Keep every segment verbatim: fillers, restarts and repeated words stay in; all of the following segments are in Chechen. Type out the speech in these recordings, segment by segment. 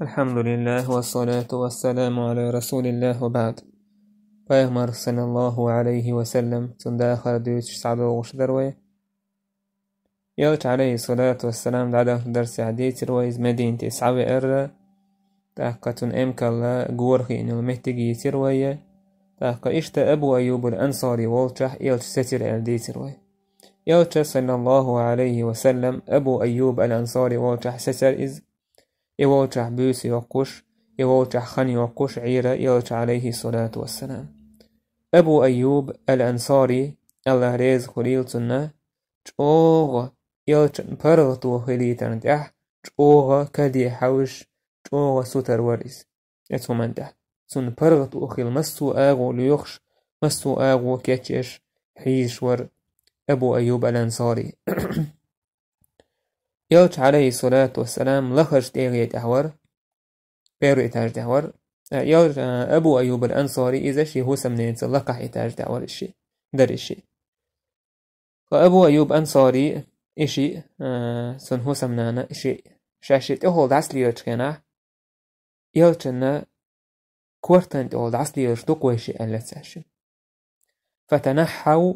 الحمد لله والصلاة والسلام على رسول الله وبعد. Пайхамар, саллаллаху алейхи ва саллам, цун дахар дуьйцуш схьадогӀуш дара вай. Элча, алейхи салату вассалам, дӀадахар дарсехь дийцира вай, иза Мединате схьавеара, тӀаккха цунна эмкалла гора хиъна йолу меттиг йийцира вай, тӀаккха иштта Абу Айюб ал-Ансари волчохь Элча сецира аьлла дийцира вай. Элча, саллаллаху алейхи ва саллам, Абу Айюб ал-Ансари волчохь сецира иза. И волчохь буьйса йоккхуш, и волчохь хан йоккхуш Ӏийра Элча, алейхи салату вассалам. Абу Айюб ал-Ансари, Аллах реза хуьлийла цунна, чӀогӀа Элчан паргӀато хилийтарна тӀехь, чӀогӀа каде хьовсуш, чӀогӀа сутара вара иза. Эцу хӀуманна тӀехь. Цунна паргӀато хила массо а агӀо лоьхуш, массо а агӀо кечъеш, хьийзаш вара Абу Айюб ал-Ансари. Элча, алейхи салату вассалам, лахарчу тӀегӀе тӀехь вара, первый этаж тӀехь вара. Э, Элча, э, Абу Айюб ал-Ансари, иза шен хӀусамненаца лакхахь этаж тӀехь вара ши, дара ши. Ткъа Абу Айюб Ансари, и ши, э, цун хӀусамнана, и ши, ша ши тӀехула дӀасалелачу хенахь, Элчанна кортан тӀехула дӀасалелаш ду-кх вай ши аьлла цаьршинна. فتنحوا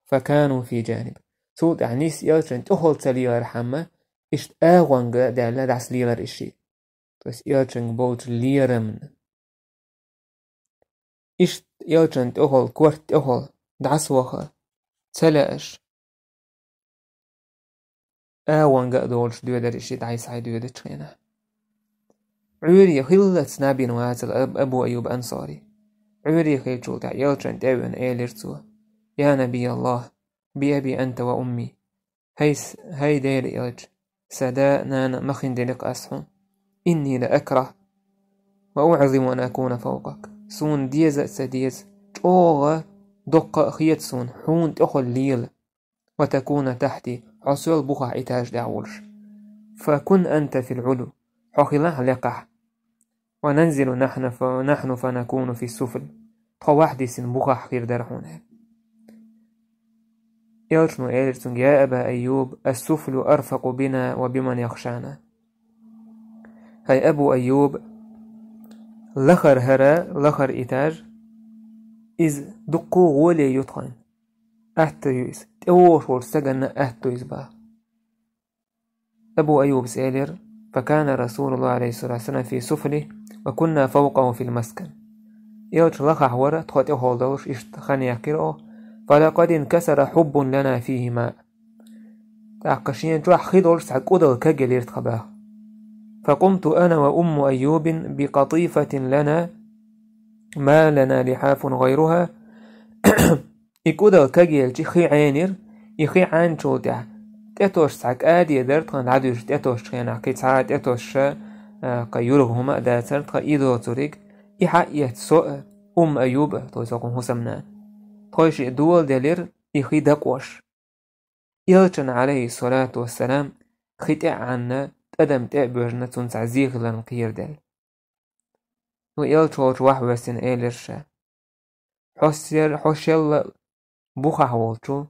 فكانوا في جانب. Цул тӀаьхьа нийсса Элчан тӀехула ца лелархьама, иштта агӀонга а даьлла дӀасалелара и ши. То есть Элчанга болчу лерамна. Иштта Элчан тӀехула, корта тӀехула дӀасаваха, ца лаьаш, агӀонга а долуш доьдура и ши дӀасхьа доьдучу хенахь. Ӏуьйре хиллалц наб йина вацара Аб-, Абу Айюб Ансари. Ӏуьйре хиллачул тӀаьхьа Элчан тӀе а веана элира цо: «Я Набий Аллах, би аби анта ва умми». ХӀай с-, хӀай Делан Элча, сан да а, нана а махкахь дели-кх ас хьуна. «Инни ла акраху ва уӀзиму ан акуна фавкъак». Суна деза а ца деза, чӀогӀа доккха а хета суна хьуна тӀехула лела. «Ва такуна тахьти», хьо сол бухахь этаж тӀехь волуш. «Фа кун анта фил Ӏулу», хьо хилахь лекхахь. «Ва нанзилу нахьну фа, нахьну фа накуну фи суфл». Тхо ваьхьа дисина бухахь хир дара хьуна. Элчано элира цуьнга: «Я Аба Айюб, ас-суфлу арфакъу бина ва биман яхшана». ХӀай Абу Айюб, лахара хӀара, лахара этаж, иза дуккха а гӀоле ю тхуна. Атта ю иза. ТӀевогӀуш волчу стаганна атта ю иза боху. Абу Айюбас элира: «Факана Расулуллах, алейхиссалату вассалам, фи суфли, ва кунна фавкъаху фил маскан». Элча лахахь вара, тхо тӀехула долуш, иштта хан яьккхира оха. «Фалакъад инкасара хьуббун лана фихима». ТӀаккха шен чохь хи долуш цхьа кӀудал кагъелира тхан боху. «Факъумту ана ва умму Айюбин бикъатифатин лана, ма лана лихьафун гъайруха». И кӀудал кагъелча хи Ӏенира, и хи Ӏенчул тӀаьхьа тӀетосуш цхьа кӀаде дара тхан дӀадуьйш, тӀетосучу хенахь кхин цхьа а тӀетосуш, а, кхин юргӀа хӀума а дацара тхан и доцуриг, и хьаэцна со а, Умма Айюб а, тхо со кху хӀусамнана. Тхойшиъ доладелира и хи дакъош. Элчана, алейхиссалату вассалам, хи тӀе а Ӏанна, тӀадам тӀе а боьжна, цунна цхьа зе хиларна кхераделла. Ну, Элча волчу ваьхьа воьссина элира ша: «Хьо сер-, хьо шелла бухахь волчу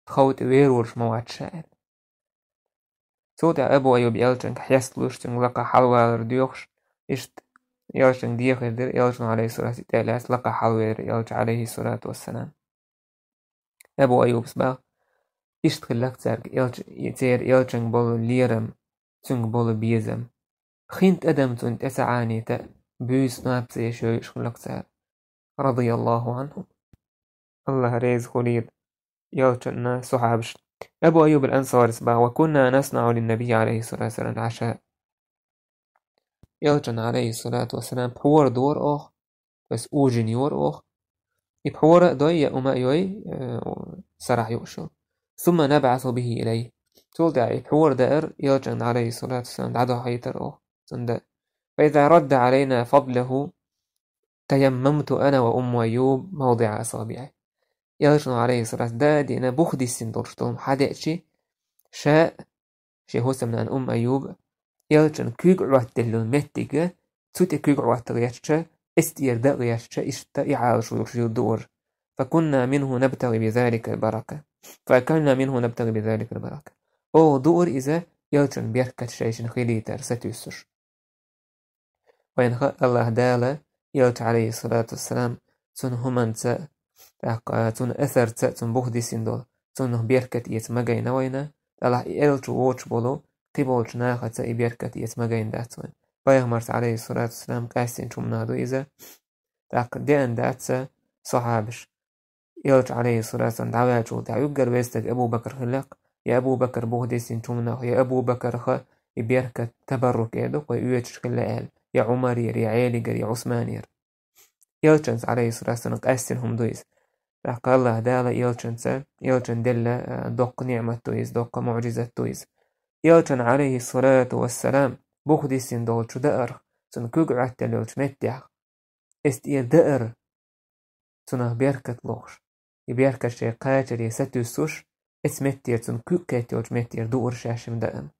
тхов тӀе вер волуш ма вац ша», аьлла. Цул тӀаьхьа Абу Айюб Элчанга хьесталуш, цуьнга лакхахь хьалавалар доьхуш, иштта Элчанга дехар дира, Элчано, алейхиссалату вассалам, тӀе а лаьцна лакхахь хьалавелира Элча, алейхиссалату вассалам. Абу Айюбас боху: «Иштта хиллакх цаьрга Элча-, церан Элчанга болу лерам, цуьнга болу безам. Хин тӀадам цунна тӀе ца Ӏанийта, буьйса наб ца еш йойуш хиллакх цара». Радияллаху анхум. Аллах реза хуьлийла Элчанна, сахьабашна. Абу Айюб ал-Ансарис боху: «Ва кунна наснаӀу лин-набий, алейхиссалату вассалам, ал-Ӏаша». Элчанна, алейхиссалату вассалам, пхьора дора оха, то есть ужин йора оха. И пхьора а дой, я ума а йой, э, сарахь юуш йолу. «Сумма набӀасу бихи илайхи». Цул тӀаьхьа и пхьора даар Элчанна, алейхиссалату вассалам, дӀадохьийтар оха. Цунна да. «Фа иза радда Ӏалайна фадлаху, таяммамту ана ва Умму Айюб мавдиӀа асабиӀи». Элчано, алейхиссалату вассалам, да а дина, бух диссина долуш долу хьадеачи, ша, шен хӀусамнана Умма Айюба, Элчан куьг Ӏоттаделла меттига, цу тӀе куьг ӀоттагӀетча, эцтӀера дагӀетча, иштта и Ӏалашо йолуш ю дуур. «Факунна минху набтагӀи бизаликал барака. Факунна минху набтагӀи бизаликал барака». Оха дуур иза Элчан беркат шайшина хилийтар сатуьйсуш. Вайна хаьа АллахӀ Дала, Элча, Ӏалайхи ссалату вассалам, цун хӀуманца, тӀаккха цун асарца, цун бух диссина долу, цунах беркат эца ма гайна вайна, тӀаккха и Элча воцуш болу кхиболчу нахаца и беркат эца ма гайна дац вайна. Пайхамарца, Ӏалайхи ссалату вассалам, къаьстина хӀуманах ду иза, тӀаккха деана дац сахьабаш. Элча, Ӏалайхи ссалату вассалам, дӀаваьллачул тӀаьхьа уггар веза стаг Абу Бакр хилла, я Абу Бакр бух диссинчу хӀуманах, я Абу Бакр ха и беркат, табаррук эр ду, кхой оьцуш хилла аьлла, я Ӏумарера, я Ӏелигара, я Ӏусманера. Элчанца, Ӏалайхи ссалату вассалам, къаьстина хӀума ду иза. ТӀаккха АллахӀ Дала Элчанца, Элчан делла, а, доккха ниӀмат ду иза, доккха муӀжизат ду иза. Элчан, Ӏалайхи ссалату вассалам, бух диссина долчу даарах, цунна куьг Ӏоттаелла йолчу меттехь, эс тӀера даар, цунах беркат лохуш, и беркат шайн кхачаре сатуьйсуш, эцу меттера цунна куьг кхетта йолчу меттера дуура шаьшшимма даан.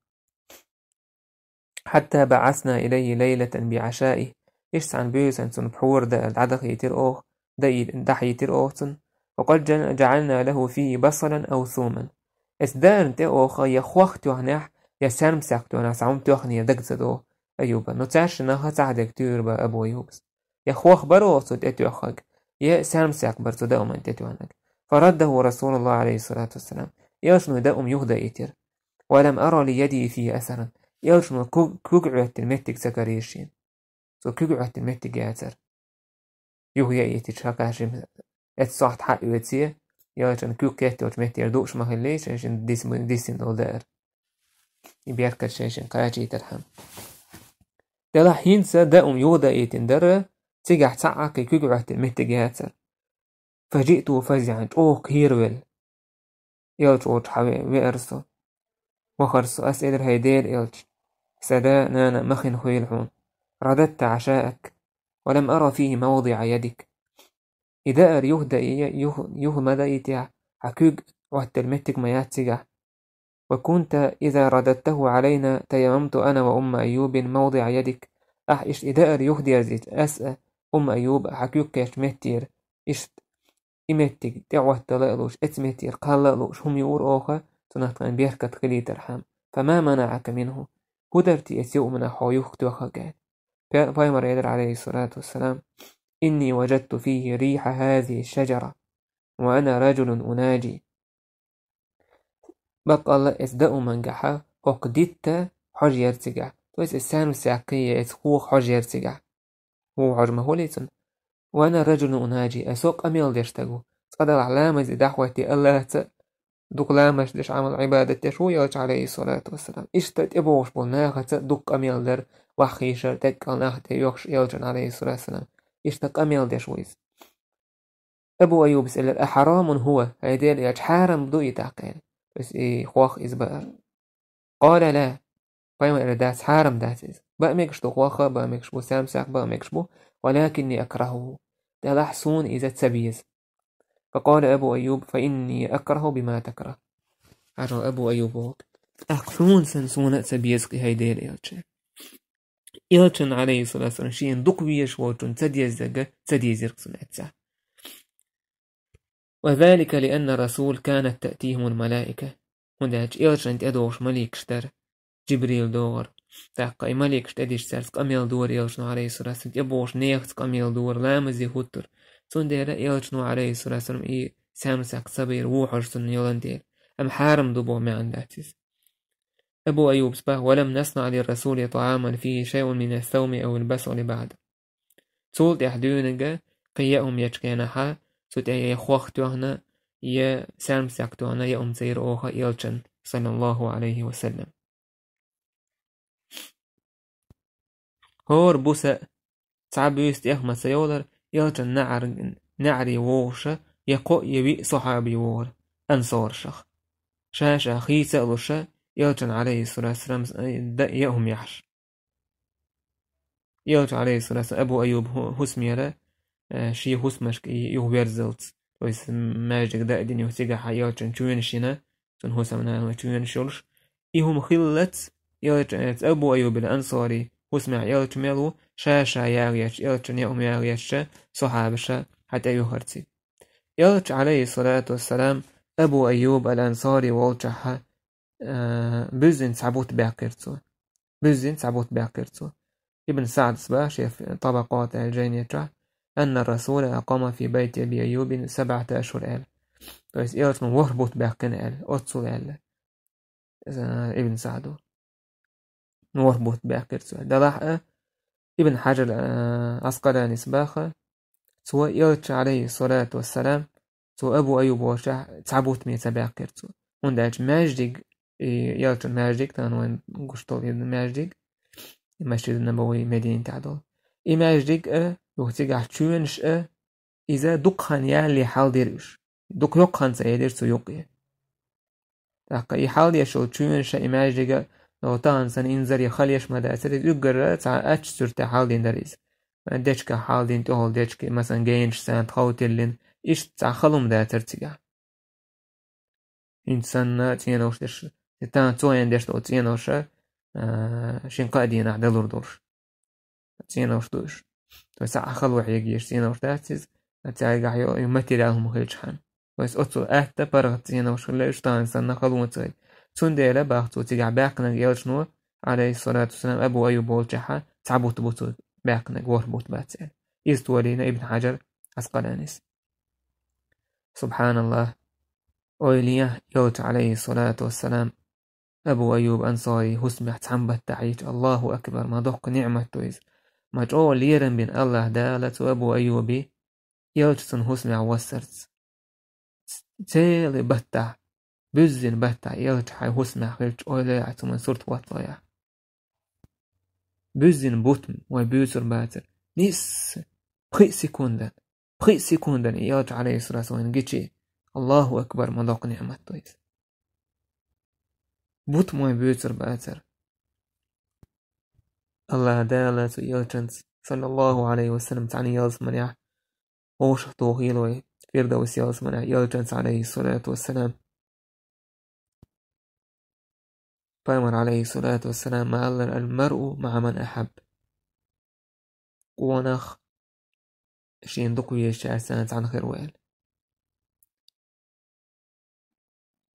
حتى بعثنا إليه ليلة بعشائه. Иштта цхьана буьйсанна цунна пхьора даар дӀадахийтира оха, даи-, дӀахьийтира оха цунна. وقد جعلنا له فيه بصلا أو ثوما. Эцу даарна тӀе оха я хох тоьхнехь, я саьрмасаькх тоьхнехь цхьа хӀума тоьхнера дага ца догӀу Аюба. Ну, цаьршиннах цхьаъ дерг туьйра бан Абу Аюбас. Я хох бара оха цу тӀе тоьхнарг, я саьрмасаькх бара цу дааман тӀе тоьхнарг. فرده رسول الله عليه الصلاة والسلام. Элчано и даам юхадаийтира. ولم أر ليده فيه أثرا. Элчано куьг, куьг Ӏоьттина меттиг ца карийра шена. Цо куьг Ӏоьттина меттиг яцара. Юха яийтича хӀокхо шимма эцу сохьта хьаоьций, Элчан куьг кхетта йолчу меттера дууш ма хиллий, шайн шина дис-, диссина долу даар. И беркат шайн шина кхачийтархьама. Делахь хӀинца даам юхадаийтина дара, цигахь цхьаъ кхин куьг Ӏоьттина меттиг яцара. فجئت فزعا, чӀогӀа кхеравелла. Элча волчу хьа ве-, веара со. Вахара со, ас элира: «ХӀай Делан Элча, сан да, нана ма хина хуьйла хьуна. رددت عشاءك ولم أر فيه موضع يدك». И даар юхадаи-, юха-, юха ма даийтехь, хьан куьг Ӏоттаелла меттиг ма яц цигахь. «وكنت إذا رددته علينا تيممت أنا وأم أيوب موضع يدك». Ахь иштта и даар юхадерзийча, ас а, Умма Айюба а хьан куьг кхеттачу меттера, иштта и меттиг тӀе Ӏоттала а лууш, эцу меттера кхалла а лууш, хӀума юура оха, цунах тхан беркат хилийтархьама. «فما منعك منه». ХӀун дара те эцу юуманах хьо юхатоьхнарг? Пе-, пайхамара элира, Ӏалайхи ссалату вассалам: «إني وجدت فيه ريح هذه الشجرة وأنا رجل أناجي». Баккъалла эцу даамангахьа хӀокху дитта хьожа яра цигахь. То есть эцу саьрмасаьккхий я эцу хох хьожа яра цигахь. Ву хьожа ма хуьлий цунна. «وأنا رجل أناجي», аса къамел деш стаг ву. Цкъа делахь ламазе дӀахӀоттий, Аллахьца дукха ламаз деш, Ӏамал-Ӏибадат деш ву Элча, Ӏалайхи ссалату вассалам. Иштта тӀебогӀуш болу нахаца дукха къамел дара, ваххийшара, тӀеккъал нах тӀе йохуш Элчана, Ӏалайхи ссалату вассалам. Иштта къамел деш ву иза. Абу Айюбас элира: «أحرام هو؟» ХӀай Делан Элча, хьарам ду и тӀаккха? То есть и хох иза баар. «قال لا». Пайхамара элира: «Дац, хьарам дац иза. Баа мегаш ду хох, баа мегаш бу саьрмасаьккха, баа мегаш бу. ولكني أكرهه». Делахь суна иза ца беза. «فقال أبو أيوب: فإني أكره بما تكره». Хьажал, Абу Айюба боху: «ТӀаккха хьуна санна суна а ца беза кхин, хӀай Делан Элча». Элчана, Ӏалайхи ссалату вассалам, шена дукха везаш волчунна ца деззарг ца дийзира цунна эццахь. «وذلك لأن الرسول كانت تأتيه الملائكة». ХӀунда аьлча Элчанна тӀедогӀуш маликаш дара, Джибрил догӀура. ТӀаккха и маликаш тӀедисча цаьрца къамел дора Элчано, Ӏалайхи ссалату вассалам, тӀебогӀуш нехаца къамел дора, ламазе хӀуттура. Цундела Элчано, Ӏалайхи ссалату вассалам, и саьрмасаьккха ца бийра, ву хьожа цунна йолан дела. Амма хьарам ду боху маьӀна дац иза. Абу Айюбас боху: «ولم نصنع للرسول طعاما فيه شيء من الثوم أو البصل بعد». Цул тӀаьхьа дуьйна кхин яа хӀума ечу хенахьа, цу тӀе я хох тоьхна, я саьрмасаьккха тоьхна яа хӀума ца йира оха Элчанна, саллаллаху Ӏалайхи ва саллам. ХӀора буса цхьа буьйса тӀех ма ца йолара, Элчан неӀар-, неӀаре вогӀуша я кхоъ, я виъ сахьаби вогӀура, ансарашах. Ша-ша хийца а луша, Элчанна, Ӏалайхи ссалату вассалам, дан яа хӀума яхьаш. Элча, Ӏалайхи ссалату вассалам, Абу Айюб хӀу-, хӀусамера, э, шен хӀусамашка и юхаверззалц, то есть маьждиг дан а дина юха цигахьа Элчан чоьнаш йина, цуьнан хӀусамнана чоьнаш йолуш. И хӀума хиллалц, Элча, э, Абу Айюбил Ансари хӀусамехь Элча мел ву, ша-ша ягӀа етташ, Элчан яа хӀума ягӀа етташ, сахьабаша хьатӀеюьхара цига. Элча, Ӏалайхи ссалату вассалам, Абу Айюб ал-Ансари волчохьа, а, буьззина цхьа бутт баьккхира цо. Буьззина цхьа бутт баьккхира цо. Ибн СаӀдас баха шен «Табакъат» аьлла жайнечохь: «أن الرسول أقام في بيت أبي أيوب سبعة أشهر», аьлла. То есть, элчано ворхӀ бутт баьккхина аьлла, оццул аьлла, э, Ибн СаӀдо. ВорхӀ бутт баьккхира цо. Делахь а, Ибн Хьаджар, э, Ӏаскъаланис баха, цо элча, Ӏалайхи ссалату вассалам, цо Абу Айюб волчохь цхьа бутт ма ца баьккхира цо. ХӀунда аьлча маьждиг, и элчан маьждиг, тахана вайна гуш долу и маьждиг, и Масжиду Набави Мединатехь долу. И маьждиг а, юха цигахь чоьнаш а, иза дукха хан ялале хьалдира уьш. Дукха йоккха хан ца елира цу юккъе. ТӀаккха и хьалдеш йолу чоьнаш а, и маьждиг а, тахана санна инзаре хала еш ма дацара, иза уггара цхьа ачча суьртехь хьалдина дара иза. Дечка хьалдина, тӀехула дечка, масалан, генаш санна, тхов тиллина, иштта цхьа хала хӀума дацара цигахь. ХӀинца санна цӀенош деш, и тахана цо ян деш долу цӀенош а, а, шин кхаа дийнахь далур долуш. ЦӀенош ду уьш. То есть, цхьа хало хьегийша цӀенош дац иза, цигахь йо-, йо материал хӀума хилчхьана. То есть, оццул атта паргӀат цӀенош хилла уьш, тахана санна хало ца хилла. Цундела баха цо цигахь баьккхинарг элчано, Ӏалайхи ссалату вассалам, Абу Айюб волчохь цхьа бутт бу цо баьккхинарг, ворхӀ бутт бац аьлла. Иза толийна Ибн Хьаджар Ӏаскъаланис. СубхьаналлахӀ. Ойла е, элча, Ӏалайхи ссалату вассалам, Абу Айюб Ансари хӀусамехь цхьана баттахь йича, Аллаху акбар, ма доккха ниӀмат ду иза. Ма чӀогӀа лерам бина АллахӀ Дала цу Абу Айюби, элча цунна хӀусамехь вассарца. Цели баттахь, буьззина баттахь элча хьайн хӀусамехь хилча, ойла е, цу ман сурт вацло яхь. Буьззина бутт вай буьйцур бацара. Нисса, пхи секундан, пхи секундан и элча, Ӏалайхи ссалату вассалам, гичи. Аллаху акбар, ма доккха ниӀмат ду иза. Бутт вай буьйцур бацара. АллахӀ Дала цу элчанца, саллаллаху Ӏалайхи ва саллам, цхьана ялсаманехь вовшахтохийла вай, Фирдавс ялсаманехь элчанца, Ӏалайхи ссалату вассалам. Пайхамар, Ӏалайхи ссалату вассалам, ма аллара: «المرء مع من أحب». Къонах шена дукха везачаьрца цхьаьна хир ву аьлла.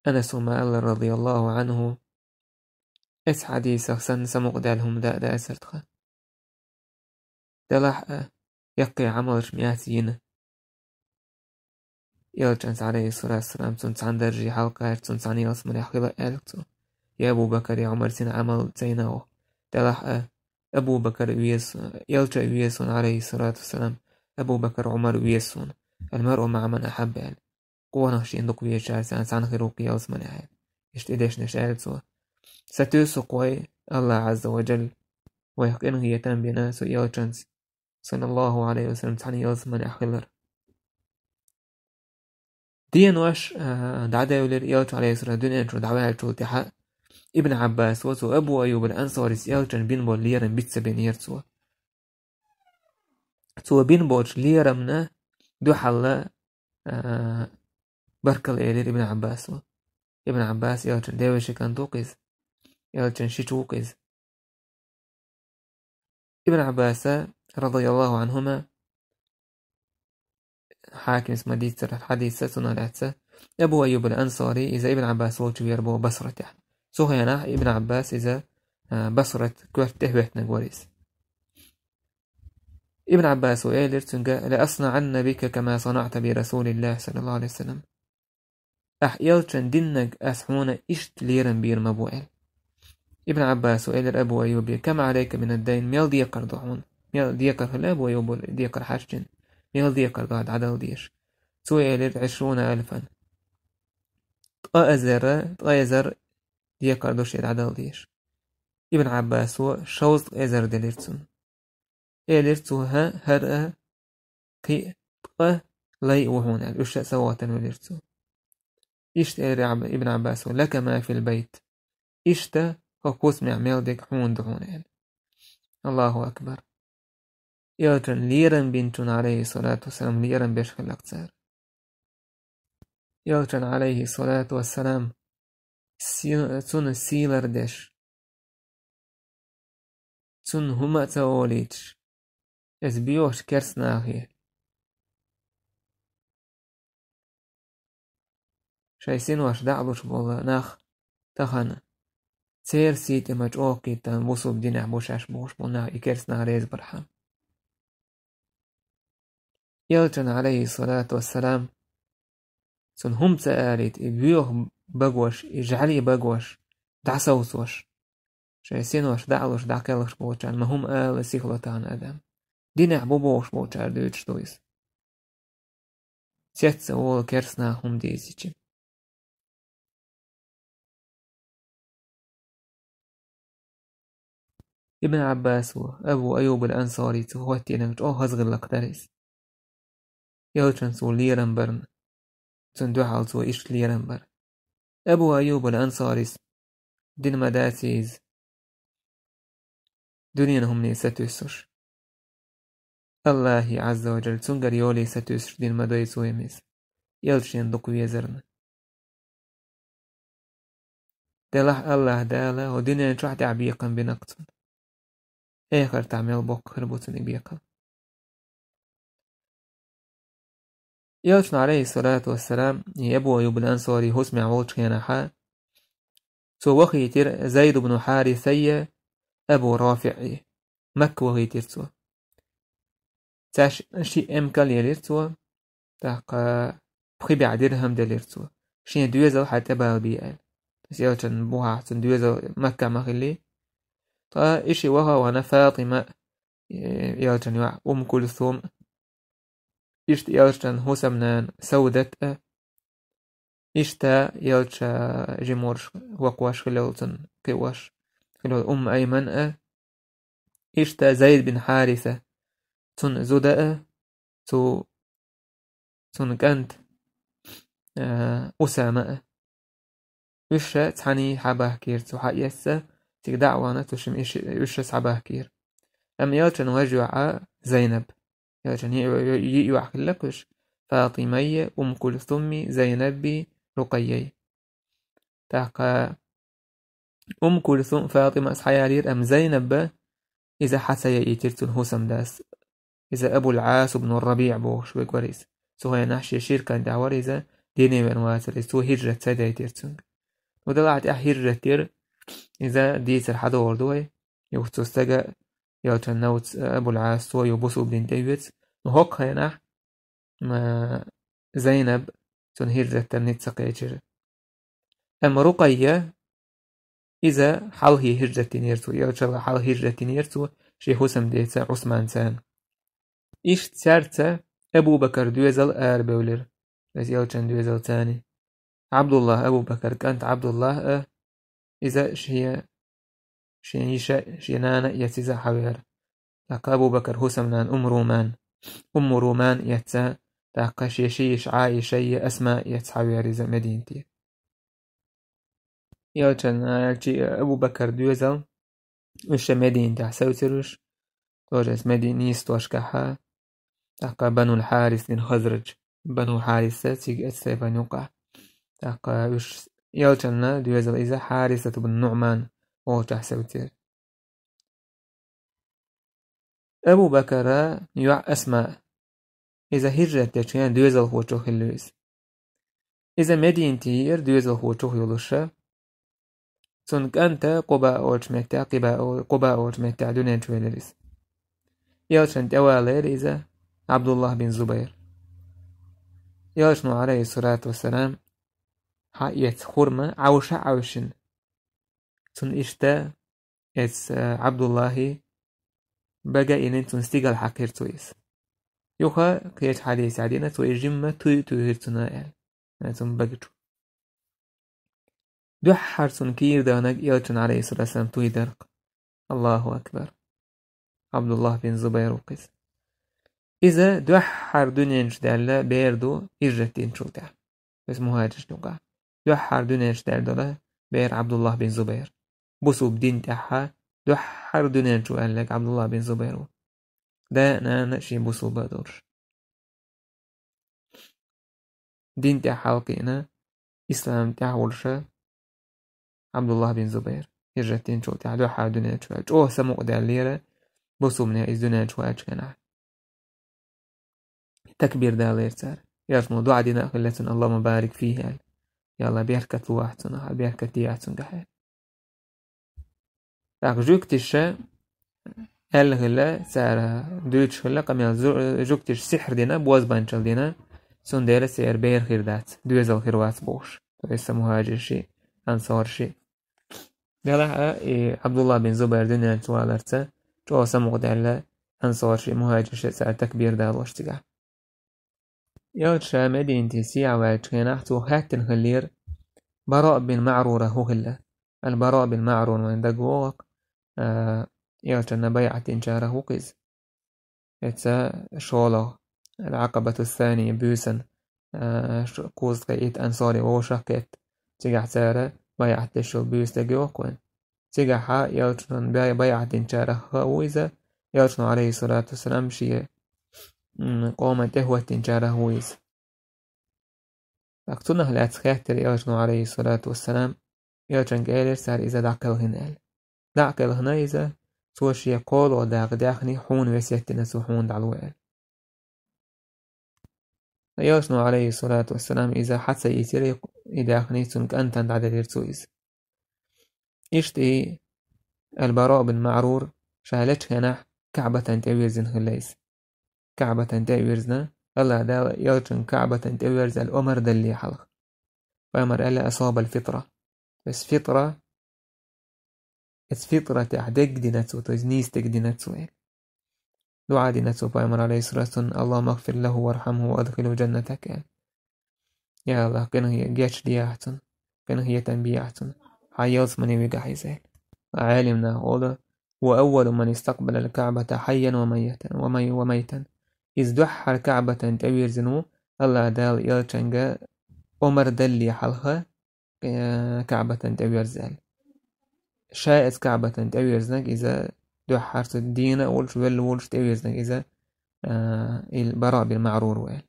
Анаса ма аллара, радияллаху Ӏанху: «Оцу хьадисах санна самукъадаьлла хӀума дан а дацара тхан. Делахь а, яккхий Ӏамалш ма яц йина». Элчанца, Ӏалайхи ссалату вассалам, цунна цхьана даржехь хьалакхаьчча, цунна цхьана ялсаманехь хила аьлла цо. Я Абу Бакар, я Ӏумар, цуьнан Ӏамал ца йина оха. Делахь а, Абу Бакар веза суна, элча а веза суна, Ӏалайхи ссалату вассалам, Абу Бакар, Ӏумар веза суна. «المرء مع من أحب», аьлла. Къонах шена дукха везачаьрца цхьаьна хир ву ялсаманехь. Иштта и дешнаш аьлла цо. Сатуьйсу-кх вай, АллахӀ Ӏазза ва Джалла вайх къинхетам бина цу элчанца, саллаллаху Ӏалайхи ва саллам, цхьаьна ялсаманехь хилар. Денош, а, дӀадевлира, элча, Ӏалайхи ссалам, дуьнен чу дӀаваьллачул тӀаьхьа Ибн Ӏаббасо, цу Абу Айюб ал-Ансарис элчанна бина болу лерам биц ца бинера цо. Цо бина болчу лерамна дуьхьал, а, баркалла элира Ибн Ӏаббасо. Ибн Ӏаббас элчанан девешин кӀант ву-кх иза. Элчанан шича ву-кх иза. Ибн Ӏаббаса, радияллаху Ӏанхума, Хьакимас ма-дийццара хьадисца, цунах лаьцна, Абу Айюб ал-Ансари, иза Ибн Ӏаббас волчу веара боху Басратехь. Цу хенахь Ибн Ӏаббас иза, а, Басрат коьрта тӀе хӀоьттинарг вара иза. Ибн Ӏаббасо элира цуьнга: «لأصنعن بك كما صنعت برسول الله صلى الله عليه وسلم». Ахь элчанна диннарг ас хьуна иштта лерам бийр ма бу аьлла. Ибн Ӏаббасо элира Абу Айюбе: «كم عليك من الدين», мел декхар ду хьуна? Мел декхар хилла Абу Айюбал, декхар хьаьжча, мел декхар ду хьан дӀадала дезаш? Цо элира: «عشرون ألفا». Ткъа эзар, ткъа эзар декхар ду шен дӀадала дезаш. Ибн Ӏаббасо шовзткъа эзар делира цунна. Элира цо: «ХӀа, хӀара а кхин а ткъа лай а ву хьуна», аьлла, уьш а совгӀатана велира цо. Иштта элира Ибн Ӏаббасо: «لك ما في البيت». Иштта хӀокху хӀусамехь мел дерг хьуна ду хьуна аьлла. Аллаху акбар. Элчанна лерам бинчунна, Ӏалайхи ссалату вассалам, лерам беш хиллакх цара. Элчанна, Ӏалайхи ссалату вассалам, си-, цунна сийлар деш, цунна хӀума а ца олуьйтуш, иза боьхачу керста нахе, шайн синош дӀа а луш болу нах тахана церан сий тӀе ма чӀогӀа кхийттан бусулба динехь бу шаьш бохуш болу нах, и керста нах реза бархьама. Элчано, Ӏалайхиссалату вассалам, цунна хӀума ца алийта, и боьха багош, и жӀаьле багош, дӀасовцош, шайн синош дӀа а луш, дӀакхелхаш болчарна ма хӀума ала сихло тахана адам. Динехь бу бохуш болчара дуьйцуш ду иза. Цец ца волу керста наха хӀума дийзича. Ибн Ӏаббас ву, Абу Айюб ал-Ансари цо хӀоттийнарг чӀогӀа хаза гӀиллакх дара иза. Элчанца ву лерам барна, цунна дуьхьал цо иштта лерам бара. Абу Айюб ал-Ансарис дин ма даций иза, дуьненан хӀумане сатуьйсуш. Аллахье, Ӏазза ва Джалла, цуьнгара йоле сатуьйсуш дин ма дойцу вай мис, элчанна дукха везарна. Делахь Аллахь Дала хӀокху дуьнен чохь тӀехь бекхам бина-кх цунна. Эхартахь мел боккха хир бу цунна и бекхам. Элчано, Ӏалайхиссалату вассалам, и Абу Айюб ал-Ансари хӀусамехь волчу хенахьа, цо вахийтира Зайд ибн Хьарисайе, Абу РафиӀе. Макка вахийтира цо. Цаьш ши эмкал елира цо, тӀаккха пхи бӀе дирхам делира цо. Шен доьзал хьан тӀебала бе аьлла. Иза элчанна бухахь цунна доьзал Макка ма хилли. Ткъа и ши ваха а вахана Фатима, э, элчанан йоӀ, Умму Кульсум, иштта элчанан хӀусамнана Саудат а, иштта элча жиморш вакхош хилла цунна кхиош хилла Умму Айман а, иштта Зайд бин Хьариса, цунна зуда а, цу, цунна кӀант, а, Усама а. Уьш ша цхьаьний хьабахкийра цу хьаэцца, цига дӀа а вахана цу шимма уьш, уьш ша схьабахкийра. Амма элчанан важа йоӀа Зайнаб. Элчанан йиъ, йиъ, йиъ йоӀ хилла-кх уьш. Фатимайе, Умму Кульсуми, Зайнаби, Рукъайяй. ТӀаккха Умму Кульсум, Фатима схьаялийра, амма Зайнаба иза хьа ца яийтира цунна хӀусамдас. Иза Абул-Ӏас ибн РабиӀ бохуш верг вара иза. Цу хенахь шен ширкан тӀехь вара иза, дине веана вацара иза, цо хӀижрат ца дайтира цуьнга. Ну, делахь тӀаьхьа хӀижрат дира, иза дийцар хьадогӀур ду вай. Юха цу стага, элчанан новца Абул-Ӏас, цо юха бусулба дин тӀе веца. Ну, хӀокху хенахь, м, Зайнаб цунна хӀижрат дан ницкъ ца кхечира. Амма Рукъайя, иза хьалхе хӀижрат динера цо, элчанал хьалха хӀижрат динера цо, шен хӀусамдеца Ӏусманца. Иштта цаьрца Абу-Бакар доьзал арабевлира, иза элчанан доьзалца. Ӏабдуллах, Абу-Бакар кӀант Ӏабдуллах а, иза шен, шен йиша, шен нана а эцна иза хьавеара. ТӀаккха Абу-Бакар хӀусамнана Умму Руман, Умму Руман эцна, тӀаккха шен ши йиша Ӏаиша а, Асма а эцна хьавеара иза Мединате. Элчанан, аьлча, Абу-Бакар доьзал, уьш ша Мединатехь севцира уьш, тоже Мединан йистошкахьа, тӀаккха Банул Хьарис бин Хазрадж, Бану Хьариса цига эцна тайпана юкъахь. ТӀаккха уьш элчанан доьзал иза Хьарисат бин НуӀман волчохь севцира. Абу-Бакара йоӀ Асма. Иза хӀижрат дечу хенахь доьзалхочух хилла иза. Иза Мединате еара доьзалхочух йолуша. Цунна кӀанта Къуба олучу меттехь, Къиба о-, Къуба олучу меттехь дуьнен чу велира иза. Элчанна тӀевалийра иза Ӏабдуллах бин Зубайр. Элчано, Ӏалайхиссалату вассалам, хьаэца хурма Ӏовша а Ӏовшина, цунна иштта эцна Ӏабдуллахе бага а йинна, цунна стигала хьаькхира цо иза. Юха кхечу хьадисехь дина, цо иза жимма туй а туьйхира цунна аьлла, цунна бага чу. Дуьххьара цунна кийра даханарг элчанна, Ӏалайхиссалату вассалам, туй дара-кх. Аллаху акбар! Ӏабдуллах бин Зубайр ву-кх иза. Иза дуьххьара дуьнен чу даьлла бер ду хӀижрат динчул тӀаьхьа. Иза мухӀажиршна юкъахь дуьххьара дуьнен чу даьлла долу бер Ӏабдуллах бин Зубайр. Бусулба дин тӀаьхьа дуьххьара дуьнен чу ваьлларг Ӏабдуллах бин Зубайр ву. Да а, нана а шен бусулба а долуш. Дин тӀехь хьалакхиъна, ислам тӀехь волуша Ӏабдуллах бин Зубайр, хӀижрат динчул тӀаьхьа дуьххьара дуьнен чу ваьлла. ЧӀогӀа самукъадаьллера бусулбанех иза дуьнен чу ваьллачу хенахь. Такбир далийра цара. Элчано дуӀа дина а хилла цунна, Аллахумма барик фихи аьлла. Я Аллах, беркат лохьа цунах, беркат дехьа цуьнгахь аьлла. ТӀаккха жуьгташа аьлла хилла, цара дуьйцуш хилла, къамел жу-, жуьгташа сихьр дина, бозбанчал дина, цундела церан бер хир дац, доьзал хир вац бохуш. То есть мухӀажирши, ансорши. Делахь а и Ӏабдуллахь бин Зубайр дуьнен чу валарца чӀогӀа самукъадаьлла, ансорши, мухӀажирши цара такбир далош цигахь. Элча Мединате сехьаваьллачу хенахь цо хаьттина хиллера, Бараъ бин МаӀрура хӀун хилла. Ал-Бараъ бин МаӀрур вайн дага вогӀу-кх, а, Элчанна байӀат динчарах ву-кх иза. Эца шолгӀа, Ал-Ӏакъабату ссания, буьйсан, а, ш-, кхузткъе итт ансори вовшах кхетта. Цигахь цара байӀат деш йолу буьйса дага йогӀу-кх вайн. Цигахьа Элчанна бай-, байӀат динчарах а ву иза, Элчано, Ӏалайхиссалату вассалам, шен, м, къоман тӀехӀоттинчарах а ву иза. ТӀаккха цунах лаьцна хаьттира Элчано, Ӏалайхиссалату вассалам, Элчанга элира цара иза дӀакхелхина аьлла. ДӀа а кхелхина иза, цо шен кхоалгӀа дакъа даьхни хьуна весет дина цо хьуна дӀало аьлла. Элчано, Ӏалайхиссалату вассалам, иза хьа ца ийцира, и даьхни цунна кӀантана дӀаделира цо иза. Иштта и Ал-Бараъ бин МаӀрур ша лечу хенахь КаӀбатана тӀевирзина хилла иза. КаӀбатана тӀе а вирзина, АллахӀ Дала Элчанга КаӀбатана тӀеверза аьлла омар далале хьалха. Пайхамар аьлла: «Асабал фитра». То есть фитра, эца фитра тӀехь дерг дина цо, то есть нийса дерг дина цо аьлла. ДуӀа дина цо Пайхамар, Ӏалайхиссалату вассалам: «Аллахумма гфир лаху вархьамху ва адхилху джаннатак», аьлла. Я АллахӀ, къинхье-, гечдехьа цунна, къинхетам бехьа цунна, хьан ялсамане вигахь иза аьлла. Ӏелим наха олу: «Ва аввалу ман истакъбалал КаӀбата хьайян ва майятан, ва май-, ва майтан». Иза дуьххьара КаӀбатана тӀевирзина ву, АллахӀ Дала Элчанга омар далале хьалха, э, КаӀбатана тӀеверза аьлла. Ша эца КаӀбатана тӀевирзинарг иза дуьххьара цу дийна а волуш, велла волуш тӀевирзинарг иза, э, ил Бараъ бин МаӀрур ву аьлла.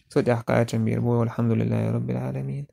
Цу тӀехь кхачам бийр бу, валхьамдулиллахӀи раббил Ӏаламин.